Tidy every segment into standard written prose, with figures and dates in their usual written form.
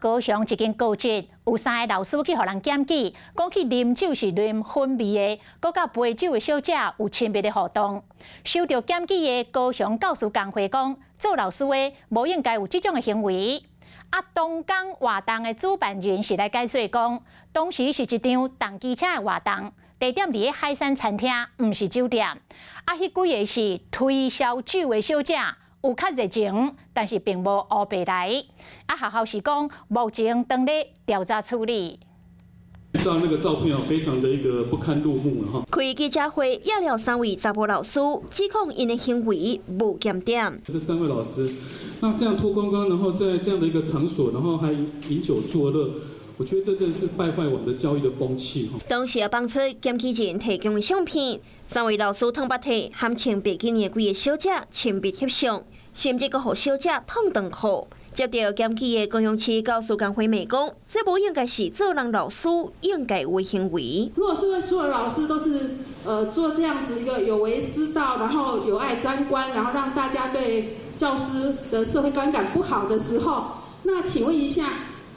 高雄一間高職有三個老師去予人檢舉，講去啉酒是啉薰味的，閣佮陪酒的小姐有親密的互動。受著檢舉的高雄教師工會講，做老師的無應該有這種的行為。啊，東港活動的主辦人是來解釋講，當時是一場重機車的活動，地點佇咧海山餐廳，毋是酒店。啊，彼幾个是推銷酒的小姐，有較熱情，但是並無烏白來。啊，學校是講，目前當咧調查處理。照那個照片哦，非常的一個不堪入目哈。開記者會，掖了三位查埔老師，指控𪜶的行為無檢點。這三位老師，那這樣脫光光，然後在這樣的一個場所，然後還飲酒作樂，我覺得這真的是敗壞我們的教育的風氣哈。當時也放出檢舉人提供的相片，三位老師淌腹體，含穿比基尼的幾个小姐親密翕相，甚至閣予小姐脫長褲。接著檢舉的高雄市教師工會罵講，這無應該是做人老師應該有的行為。如果說所有老師都是做這樣子一個有違師道，然後有礙瞻觀，然後讓大家對教師的社會觀感不好的時候，那請問一下，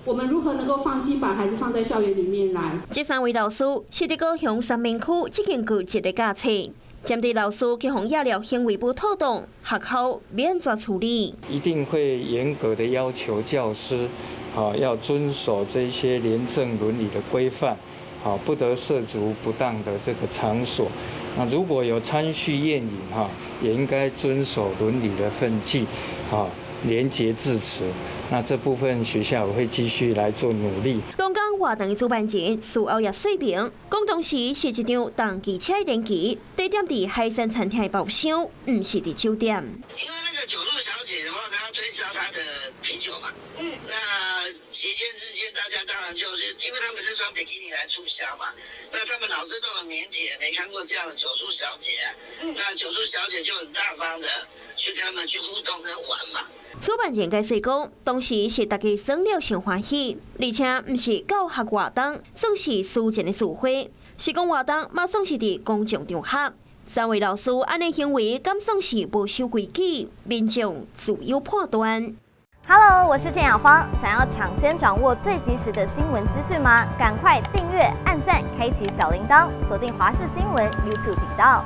我們如何能夠放心把孩子放在校園裡面來？這三位老師是佇高雄三民區這間高職的教冊。針對老師去予掖了行為無妥當，學校欲按怎處理？一定會嚴格的要求教師，啊，要遵守這些廉政倫理的規範，啊，不得涉足不當的這個場所。那如果有餐敘宴飲，哈，也應該遵守倫理的分際，啊，廉潔自持。那這部分學校會繼續來做努力。東港活動的主辦人事後也說明，講當時是一場重機車練習，地點佇海山餐廳的包廂，毋是佇酒店。因為那個酒促小姐的話，她要推銷她的啤酒嘛。那期間之間，大家當然就是因為他們是穿比基尼來促銷嘛。那他們老師都很靦腆，沒看過這樣的酒促小姐。那酒促小姐就很大方的去跟他們去互動跟玩嘛。主辦人解釋講，當時是大家耍了上歡喜，而且毋是教學活動，算是私人的聚會，是講活動嘛算是佇公眾場合。三位老師按呢行為，敢算是無守規矩，民眾自有判斷。 Hello，我是鄭雅芳，想要搶先掌握最及時的新聞資訊嗎？趕快訂閱、按讚、開啟小鈴鐺，鎖定華視新聞 YouTube 頻道。